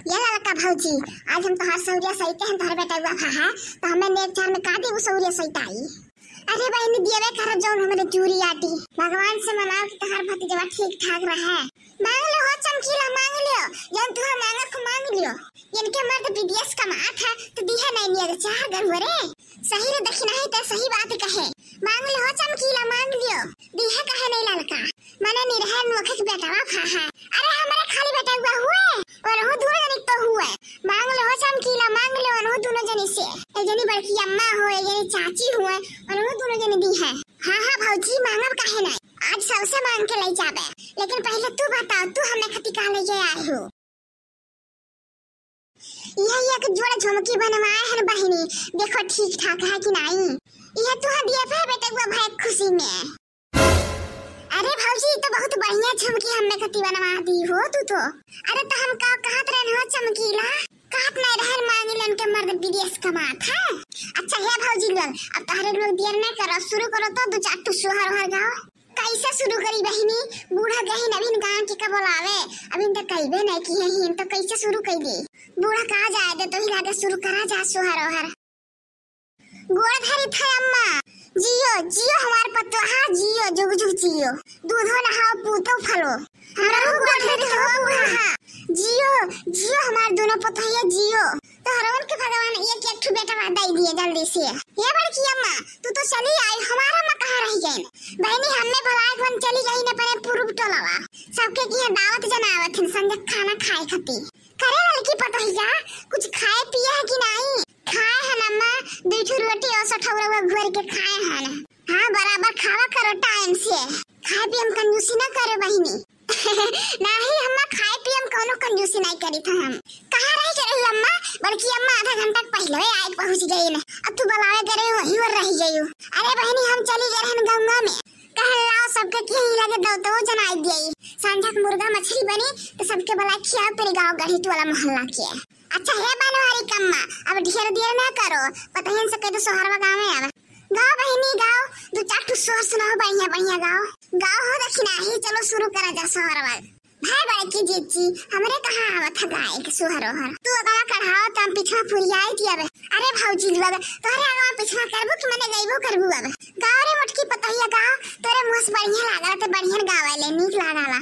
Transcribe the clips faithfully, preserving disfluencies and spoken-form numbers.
ये ललका भौजी, आज हम तोहार सौरिया सहिते हैं, तोहरे बेटउआ भा है, तो हमें नेक चार में का देबू सौरिया सहिताई? अरे बहिनी, दियवे करब जौन हमरे चूरी आटी। भगवान से मनाओ कि तोहार भतीजवा ठीक ठाक रहे। मांग लो हो चमकीला, मांग लियो, जौन तुहार मांगत को मांग लियो। इनके मर्द विदेश कमात है, तो दिहे नहीं नियर चार गरुआ रे। सही रे दखिनाही ते सही बात कहे। मांग लो हो चमकीला, मांग लियो। दिहे कहे नहीं ललका। मने निरहन मुखे के बेटवा फा है। अरे हमरे खाली बेटउआ हुए, ओनहु दुनो जनी तो हुए। मांग लो हो चमकीला, मांग लो ओनहु दुनो जनी से। एक जनी बड़की अम्मा हो, एक जनी चाची हुए, ओनहु दुनो जनी दिहे। हाँ, हाँ भौजी, मांगब काहे नहीं। आज सबसे मांग के ले जाबे। लेकिन पहले तू बताओ, तू हमरे खातिर का लेके आए हो? यह एक जोड़ झुमकी बनवाए हैं बहिनी, देखो ठीक ठाक है कि नहीं। यह तुहा दिए थे बेटउआ भा के खुशी में। अरे भौजी, ई तो बहुत बढ़िया झुमकी हमरे खातिर बनवा दी हो तू तो। अरे तो हम का कहत रहन हो चमकीला, कहत नहीं रहन मांगिलन के मर्द विदेश कमात है। अच्छा हे भौजी लोग, अब तोहरे लोग देर नहीं करो, शुरू करो तो दो चार ठो सोहर ओहर गाओ। कैसे शुरू करी बहिनी? बूढ़ा गहिन अभिन गाँव के का बोलावे, अभिन तो कइबे नहीं किहे हिन, तो कैसे शुरू कइली? बूढ़ा कहा जाए दे, तो ही लागे शुरू करा जा सोहर ओहर। गोड़ धरी थे अम्मा, जियो जियो हमार पतोहा, जियो जुग जुग जियो, दूधो नहाओ पूतो फलो। हमरा गोड़ धरी थे हो बूढ़ा, जियो जियो हमार दोनों पतोहिया जियो। तोहरवन के भगवान एक एक ठो बेटवा दे दिए जल्दी से। ये बड़की अम्मा, तू तो चली आई, हमारा अम्मा कहाँ रह गई? बहिनी, हमें भुलाए के मन चली गई न अपने पूर्व टोलावा। सबके किहे दावत जनावत हन संझा खाना खाए खातिर। करे ललकी पतोहिया, कुछ खाए पिए है कि नहीं? खाए हन अम्मा, दू ठो रोटी और सठौरवा घोर के खाए हन। हाँ, बराबर खावा करो टाइम से। खाए पिए में कंजूसी ना करे बहिनी। नाही, हम्मा खाए पिए में कौनो कंजूसी नहीं करी था हम। कहाँ रह के रही अम्मा? बड़की अम्मा आधा घंटा के पहले आए पहुँच गई न। अब तू बुलावे करे वही ओर रह गई। अरे बहिनी, हम चली गए रहन गंगा में। कहन लाओ सबके कि यहीं लगे दो तो जनाई दिए। सांझा के मुर्गा मछली बनी तो सबके बुला खियाओ तेरे गाँव गढ़ी टोला मोहल्ला के। अच्छा हे बनवारी कम्मा, अब ढेर देर ना करो, पतहियन से कह दो सोहरवा गाँव में आवे। गाओ बहिनी गाओ, दो चार ठो सोहर सुनाओ, बढ़िया बढ़िया गाओ। गाओ हो दखिनाही, चलो शुरू करा जा सोहरवा। भाई बड़की जीजी, हमरे कहाँ आवत है गाए के सोहर ओहर? तू अगवा कढ़ाओ त हम पिछवा फुरियाई दिया बे। अरे भौजी लोग, तोहरे अगवा पिछवा करबू कि मने गइबो करबू अब? गाओ रे मोटकी पतोहिया गाओ, तोरे मुँह से बढ़िया लागल ते बढ़िया गावे ले, नीक लागला।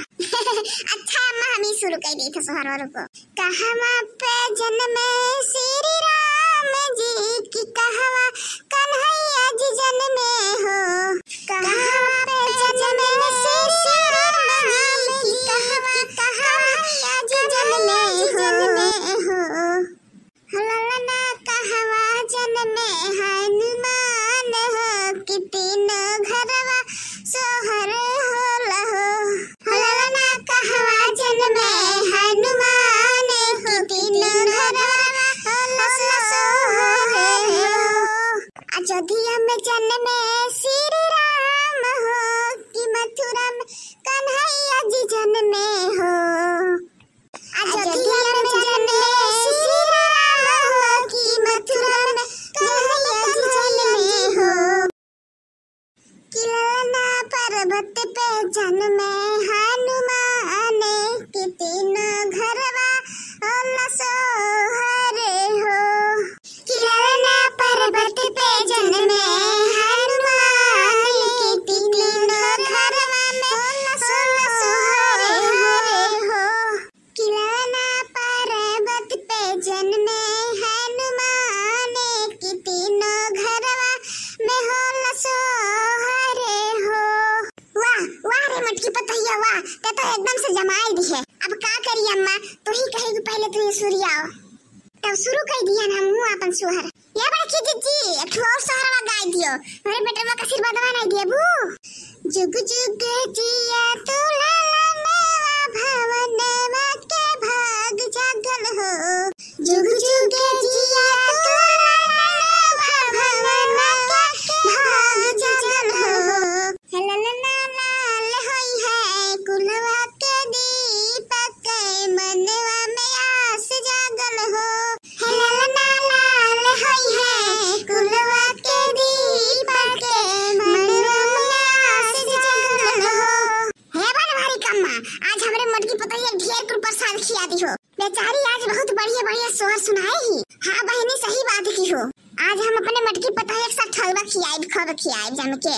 अच्छा अम्मा, हम ही शुरू कर दी थे सोहर ओहर को। कहवा पे जन्मे श्री राम जी की कहवा कन्हैया जी जन्मे हो। कहवा पे जन्मे श्री राम जी की कहवा कन्हैया जी जन्मे हो। ललना कहवा जन्मे हनुमान हो कि तीनों घरवा सोहर होला हो। ललना कहवा जन्मे हनुमान कि तीनों घरवा होला सोहर हो। अयोध्या में जन्मे श्री राम हो कि मथुरा में कन्हैया जी जन्मे हो। अयोध्या में जन्मे श्री राम हो कि मथुरा में कन्हैया जी जन्मे हो। कि ललना पर्वत पे जन्मे हनुमान कि तीनों घरवा होला सोहर हो। कि ललना पर्वत पे जन्मे हनुमान कि तीनों घरवा में होला सोहर हो। कि ललना पर्वत पे जन्मे हनुमान कि तीनों घरवा में होला सोहर हो। वाह, वाह रे मोटकी पतोहिया, वाह, ते तो एकदम से जमाई दिहे। अब का करी अम्मा, तू ही कहे कि पहले तू ही सुरियाओ। तब शुरू कर दिया ना हमहू आपन सोहर। ये बड़की जीजी, एक ठो और सोहरवा गाय दियो। हमरे बेटवा का आशीर्वादवा नहीं दिए बू। जुग जुग जिया तू ललनवा भवनवा के भाग जागल हो। जुग जुग जिया तू ललनवा भवनवा के भाग जागल हो। ललना लाल होई है कुलवा के दीपक, मनवा में आस जागल हो। ललना लाल होई है कुलवा के दीपक, मनवा में आस जागल हो। हे बनवारी कम्मा, आज हमरे मोटकी पतोहिया ढेर कुल प्रसाद खिया दी हो। ले बेचारी आज बहुत बढ़िया बढ़िया सोहर सुनाए ही। हाँ बहिनी, सही बात की हो, आज हम अपने मटकी पतोहिया के सठौरा खियाइब, खूब खियाइब जम के।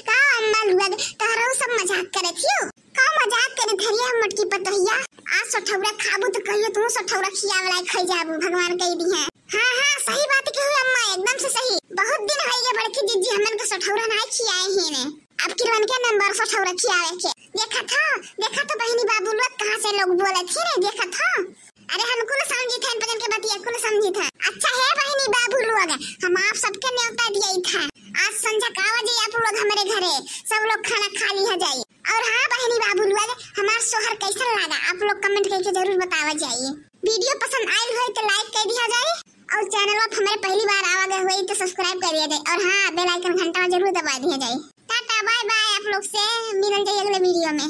का अम्मा लोग, तहरऊ सब मजाक करत हियो? का मजाक करत हरिया हम मटकी पतोहिया? आज सठौरा खाबू तो कहियो तू सठौरा खियावे लायक खई जाबू, भगवान कही दी है। हाँ हाँ, सही बात की हो अम्मा, एकदम से सही। बहुत दिन होई गए बड़की जीजी हमन के सठौरा नाई खियाए ही ने। अब किरवन के नंबर सठौरा खियावे के। देखा था, देखा तो बहिनी बाबू लोग कहाँ से लोग बोलत ही रे, देखा था। अरे हम कुल समझी थे, इन पगन के बतिया कुल समझी थे। अच्छा है बहिनी बाबू लोग, हम आप सबके न्योता दिए थे। आज संझा का बजे आप लोग हमारे घरे, सब लोग खाना खा लिया जाई। और हाँ बहिनी बाबू लोग, हमार सोहर कैसन लगा आप लोग comment करके जरूर बतावा जाइए। वीडियो पसंद आयल होई तो like कर दिया जाए और चैनल पर हमारे पहली बार आवा गए होई तो subscribe कर दिया जाए और हाँ bell icon घंटा जरूर दबा दिया जाए। टाटा bye bye, आप लोग से मिलल जाए अगले वीडियो में।